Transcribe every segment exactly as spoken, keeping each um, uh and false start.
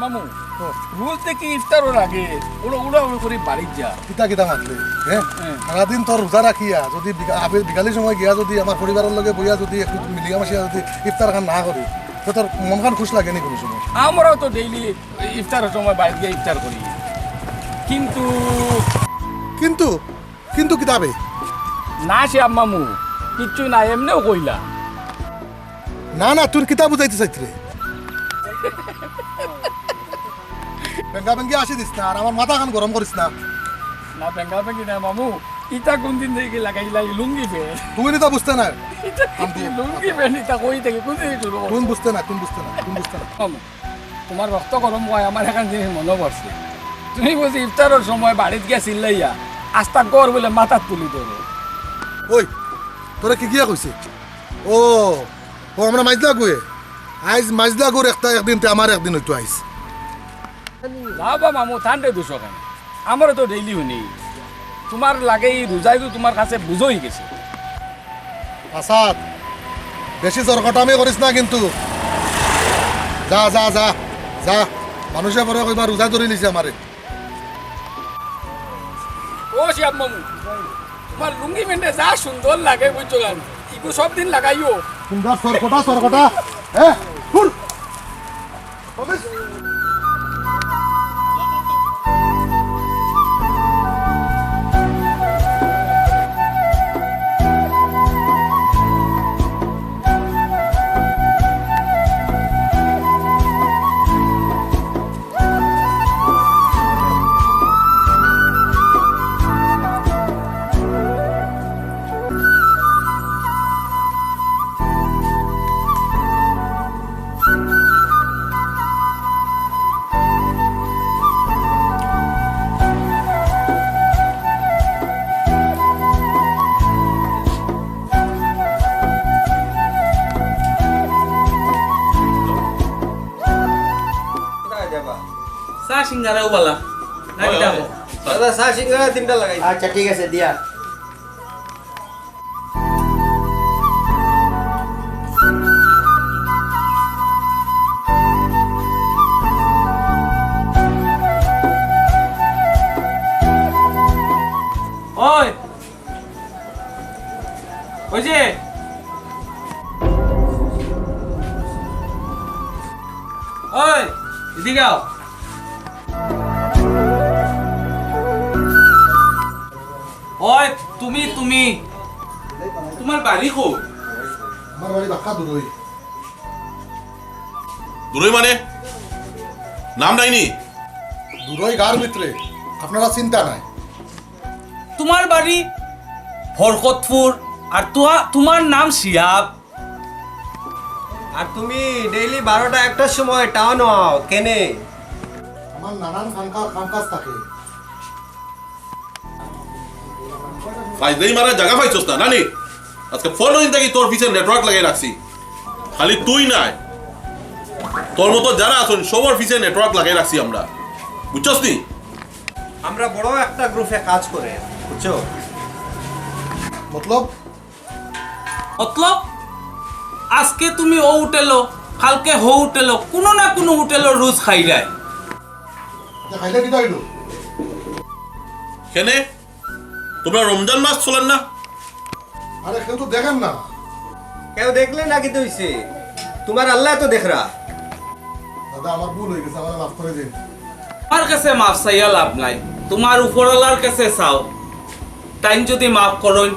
মামু, ও। রোজ দেখি ইফতারর আগে উড়া উড়া উড়ি করি বাড়িত যা। কিতা কিতা মাতলে? হ্যাঁ? হ্যাঁ। সারাদিন তো রোজা রাখিয়া যদি বিকা-, আবে-, বিকালি সময় গিয়া যদি আমার পরিবারর লগে বইয়া যদি একটু মিলিয়া মাসিয়া যদি ইফতার খান না করি, তো তোর মন খান খুশ লাগে নি কোনো সময়? আমরাও তো ডেইলি ইফতারর সময় বাড়িত গিয়া ইফতার করি, কিন্তু কিন্তু কিন্তু কিতাবে? না সে আম্মামু, কিচ্ছু না, এমনেও কইলা। না, না, তুই কিতা বুঝাইতে চাইতরে? বেঙ্গা বেঙ্গি আসি দিস না, আর আমার মাথা খান গরম করিস না। না, বেঙ্গা বেঙ্গি না, মামু। ইটা কোন দিন থেকে লাগাইলা, এই লুঙ্গি প্যান্ট? তুই নি তো বুঝতে না। ইটা কি লুঙ্গি প্যান্ট, ইটা কই থেকে, কোন দিন শুরু করছো? কোন বুঝতে না, কোন বুঝতে না, কোন বুঝতে না। মামু, তোমার রক্ত গরম অয়, আমার একখান জিনিস মনো পড়ছে। তুমি বুঝি ইফতারর সময় বাড়িত গিয়া চিল্লাইয়া আস্তা ঘর বুলে মাথাত তুলি ধরো। ওই, তোরা কি গিয়া কইছে? ও, ও আমরা মাইজলা গুয়ে। আইজ মাইজলা গুর একটা একদিন, তে আমার একদিন অইতো আইজ। না বা মামু, তানরে দুষো কেনে? আমারও তো ডেইলি হুনি। তোমার লাগে এই রোজাই তো তোমার কাছে বুঝা অই গেছে। আসাদ, বেশি জরকটামি করিস না কিন্তু। যা, যা, যা, যা। মানুষে পরে কইবা রোজা ধরি লিছে আমারে। ও শিয়াব মামু, তোমার লুঙ্গি প্যান্টে যা সুন্দর লাগে, বুঝছো না? ইগু সব দিন লাগাইও। সুন্দর সরকটা, সরকটা। হ্যাঁ, ফুল। কোথায় যাবা? চা সিঙ্গারাও বালা। না, কিতা কও? দাদা, চা সিঙ্গারা তিনটা লাগাই। আচ্ছা, ঠিক আছে, দিয়া। ওই, ওই যে, ওই, এদিকে আও। ওই, তুমি, তুমি, তোমার বাড়ি কই? আমার বাড়ি বাক্কা দূরই। দূরই মানে? নাম নাইনি? দূরই গার ভিতরে, আপনারা চিন্তা নাই। তোমার বাড়ি হরকতপুর, আর তুয়া-, তোমার নাম শিয়াব। আর তুমি ডেইলি বারোটা একটার সময় টাউন আও, কেনে? আমার নানান কাম কা-, কাম কাজ থাকে। ফাইজলামি মারার জাগা পাইছস না, নানি? আজকে পনরো দিন থাকি তোর পিছে নেটওয়ার্ক লাগাই রাখছি। খালি তুই নায়, তোর মতো যারা আছইন, সবর পিছে নেটওয়ার্ক লাগাই রাখছি আমরা, বুঝছস নি? আমরা বড় একটা গ্রুপে কাজ করে, বুঝছো? মতলব? মতলব, আজকে তুমি অউ হোটেলো, কালকে হউ হোটেলো, কুনু না কুনু হোটেলো রোজ খাইরায়। আচ্ছা, খাইলে কিতা অইলো? কেনে? তোমরা রমজান মাস চলের না? আরে, কেউ তো দেখের না। কেউ দেখলে না কিতা অইছে? তোমার আল্লায় তো দেখরা। দাদা, আমার ভুল অই গেছে, আমারে মাফ করি দিন। আমার কাছে মাফ চাইয়া লাভ নাই, তোমার উপরওয়ালার কাছে চাও, তাইন যদি মাফ করইন।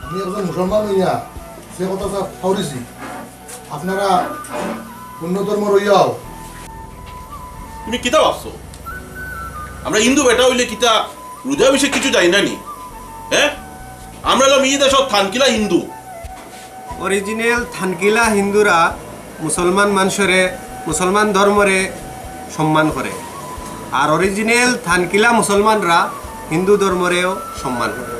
আমি একজন মুসলমান অইয়া যে কথা ফাউরিছি, আপনারা অন্য ধর্মর অইয়াও। তুমি কিতা ভাবছো? আমরা হিন্দু বেটা অইলে কিতা রোজা বিষয়ে কিছু জানি না নি? হ্যাঁ? আমরা অইলাম ই দেশর থানকিলা হিন্দু। অরিজিনাল থানকিলা হিন্দুরা মুসলমান মানষরে, মুসলমান ধর্মরে সম্মান করে, আর অরিজিনাল থানকিলা মুসলমানরা হিন্দু ধর্মরেও সম্মান করে।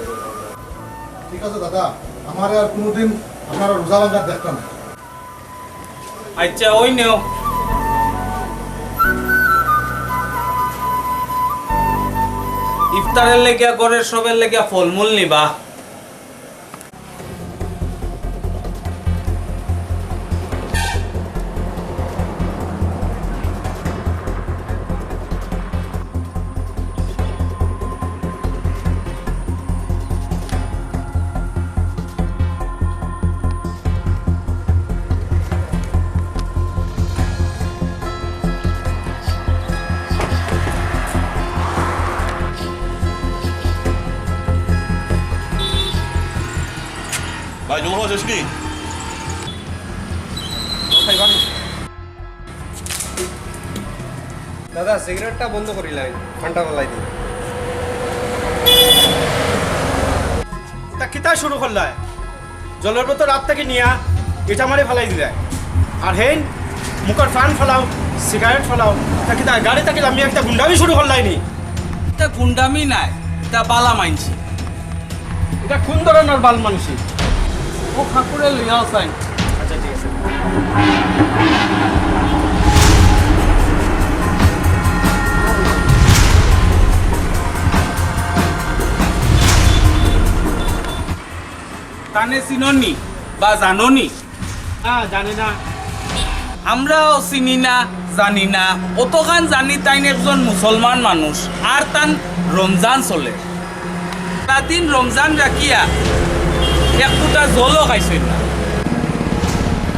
ঠিক আছে দাদা, আমারে আর কুনুদিন আপনারা রোজা ভাঙ্গার দেখতাম না। আচ্ছা, অউ নেও। ইফতারর লাগিয়া, ঘরর সবর লাগিয়া ফলমূল নিবা। জল খাওয়া শেষ নি? দাদা, সিগারেটটা বন্ধ করিলাই, ঠান্ডা ফালাই দিই। তা কিতা শুরু করলায়? জলর বোতল রাত থাকি নিয়া ইটা মারি ফালাই দিলায়। আর হেইন মুখর পান ফালাও, সিগারেট ফালাও। তা কিতা গাড়ি থাকি লামিয়া একটা গুন্ডামি শুরু করলায় নি? ইটা গুন্ডামি নায়, ইটা বালা মানষি। ইটা কোন ধরনর বাল মানষি? ও ঠাকুরে লইয়া আছাইন। আচ্ছা, ঠিক আছে। তানে চিননি বা জাননি? না, জানি না। আমরাও চিনি না, জানি না। অতখান জানি তাইন একজন মুসলমান মানুষ, আর তান রমজান চলে। সারাদিন রমজান রাখিয়া এক ফুটা জলও খাইছইন না।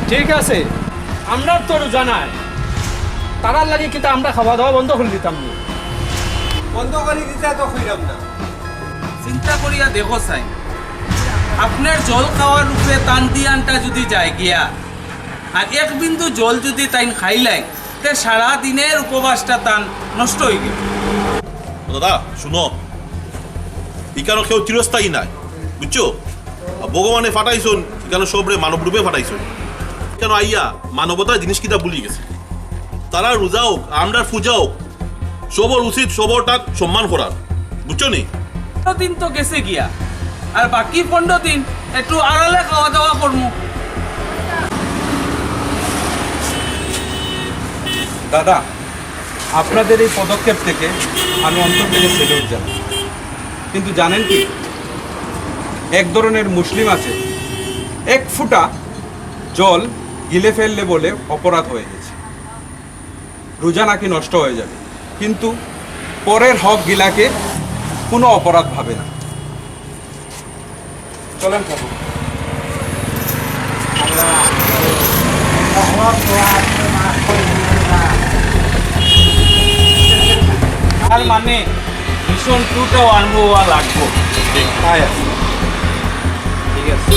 ঠিক আছে, আমরার তো রোজা নাই, তারার লাগি কিতা আমরা খাওয়া দাওয়া বন্ধ করি দিতাম নি? বন্ধ করি দিতা তো কইরাম না। চিন্তা করিয়া দেখো চাইন, আপনার জল খাওয়ার উপরে তান ধিয়ানটা যুদি যায় গিয়া, আর এক বিন্দু জল যুদি তাইন খাইলাইন, তে সারা দিনর উপবাসটা তান নষ্ট অইগেল। ও দাদা, শুনো, ইকানো কেউ চিরস্থায়ী নাই, বুঝছো? আর ভগবানে ফাটাইছইন, ইকানো সবরে মানব রূপে ফাটাইছইন। ইকানো আইয়া মানবতার জিনিস কিতা ভুলি গেছে। তারার রোজা অউক, আমরার পূজা অউক, সবর উচিত সবরটার সম্মান করার, বুঝছো নি? পনেরো দিন তো গেছে গিয়া, আর বাকি পনেরো দিন একটু আড়ালে খাওয়া দাওয়া করমু। দাদা, আপনাদের এই পদক্ষেপ থেকে আমি অন্তর থেকে স্যালুট জানাই। কিন্তু জানেন কি, এক ধরনের মুসলিম আছে, এক ফুটা জল গিলে ফেললে বলে অপরাধ হয়ে গেছে, রোজা নাকি নষ্ট হয়ে যাবে, কিন্তু পরের হক গিলাকে কোনো অপরাধ ভাবে না। চলেন খাবো। তার মানে মিশন টুটাও আরম্ভ হওয়া লাগবো। তাই আছে। ঠিক আছে।